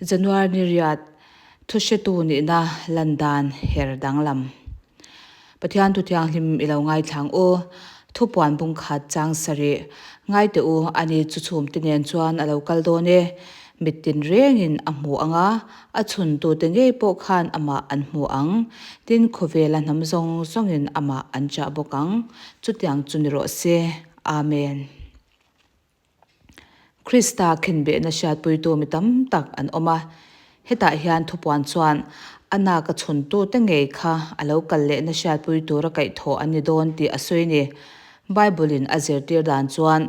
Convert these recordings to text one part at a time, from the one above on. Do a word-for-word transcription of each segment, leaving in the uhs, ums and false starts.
January ni riat, thuhretu nihna landan her danglam. Pathian thu thianghlim i lo ngaithla ang u. Thupuan bung khat chang sari. Ngai ta u, ani chu chhumte nen chuan a lo kal dawn e. Mit tin rengin a hmu ang a, a chhuntute ngei pawh khan amah an hmu ang. Tin, khawvela hnam zawng zawngin amah an chah bawk ang. Chutiang chu ni rawh se. Amen. Krista khenbehna hriatpuitu mi tam tak an awm a. Hetah hian Thupuan chuan, "Ana ka chhuntute ngei kha a lo kal lehna hriatpui tura kaihthawh an ni dawn," tih a sawi ni. Bible-in a zirtir dan chuan,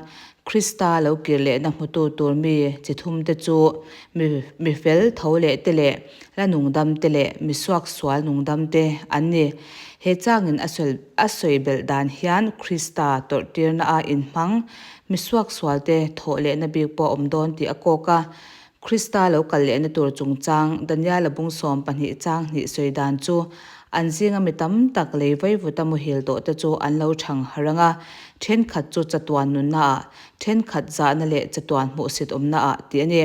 Krista lo kir lehna hmutu tur mi chi thumte chu mi, mi fel tho leh te leh la nungdamte leh mi suaksual nungdamte an ni. He changin a sawi, a sawi belh dan hian Krista tawrhtirna a inhmang mi suaksualte thawh lehna bik pawh a awm dawn tih a kawk a. Krista lo kal lehna tur chungchang Daniela bung sawm pahnih chang hnih sawi dan chu an zinga mi tam tak lei vaivuta muhil tawh te chu an lo thang harh ang a, ṭhenkhat chu chatuan nunnaah, ṭhenkhat zahna leh chatuan hmuhsit awmnaah tih a ni.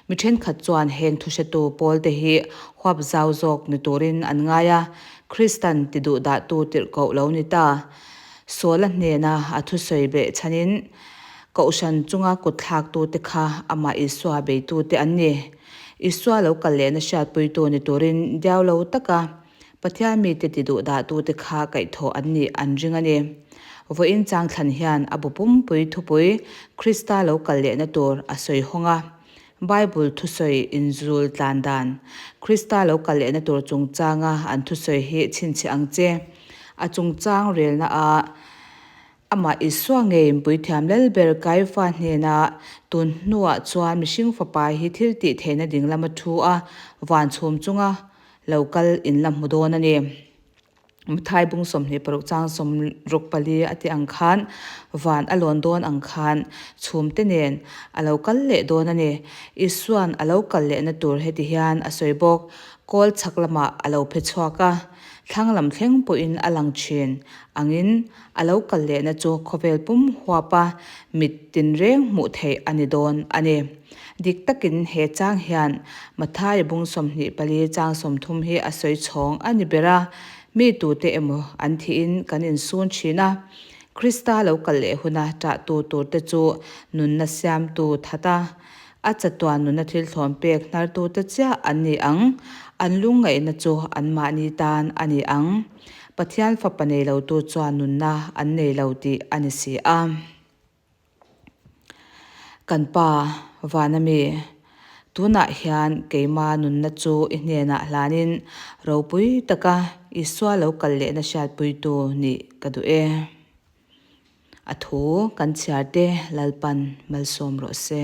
Mi ṭhenkhat chuan heng thuhretu pawlte hi huap zau zawk ni turin an ngai a, Kristan tiduhdahtu tirhkoh lo ni ta. Saula hnena a thusawi beh chhanin, kohhran chunga kutthlaktute kha amah Isua beitute an ni. Isua lo kal lehna hriatpuitu ni turin diau lo taka Pathian mite tiduhdahtute kha kaihthawh an nih an ring a ni. Vawiin chang thlan hian a bu pumpui thupui Krista lo kal lehna tur a sawi hawng a. Bible thusawi inzul tlan dan. Krista lo kal lehna tur chungchanga an thusawi hi chhinchhiah ang che. A chungchang relna a, amah Isua ngei inpuithiam lel ber Kaifa hnena tun hnuah chuan mihring fapa hi thil tih theihna ding lama thu a, van chhum chunga lo kal in la hmu dawn a ni. Mathai bung sawmhnih paruk chang sawmruk pali a tih ang khan, van a lawn dawn ang khan, chhumte nen a lo kal leh dawn a ni. Isuan a lo kal lehna tur heti hian a sawi bawk, kawl chhak lamah a lo phe chhuak a, thlang lam thleng pawhin a lang ṭhin angin, a lo kal lehna chu khawvel pum huapa mit tinreng hmuh theih a ni dawn a ni. Dik takin he chang hian Mathai bung sawmhnih pali chang sawmthum hi a sawi chhawng a ni ber a, mi tute emaw an thihin kan insun ṭhin a, Krista lo kal leh huna ṭahtu turte chu nunna siamtu that a, a chatuan nunna thil thlawm pek hnartute chiah an ni ang, an lungngaihna chu anmahni tan a ni ang. Pathian fapa nei lotu chuan nunna an nei lo tih a ni si a. Kan Pa, vana mi, tunah hian keima nunna chu i hnenah hlanin ropui taka Isua lo kal lehna hriatpuitu nih ka duh e. A thu kan chhiar te Lalpan malsawm rawh se.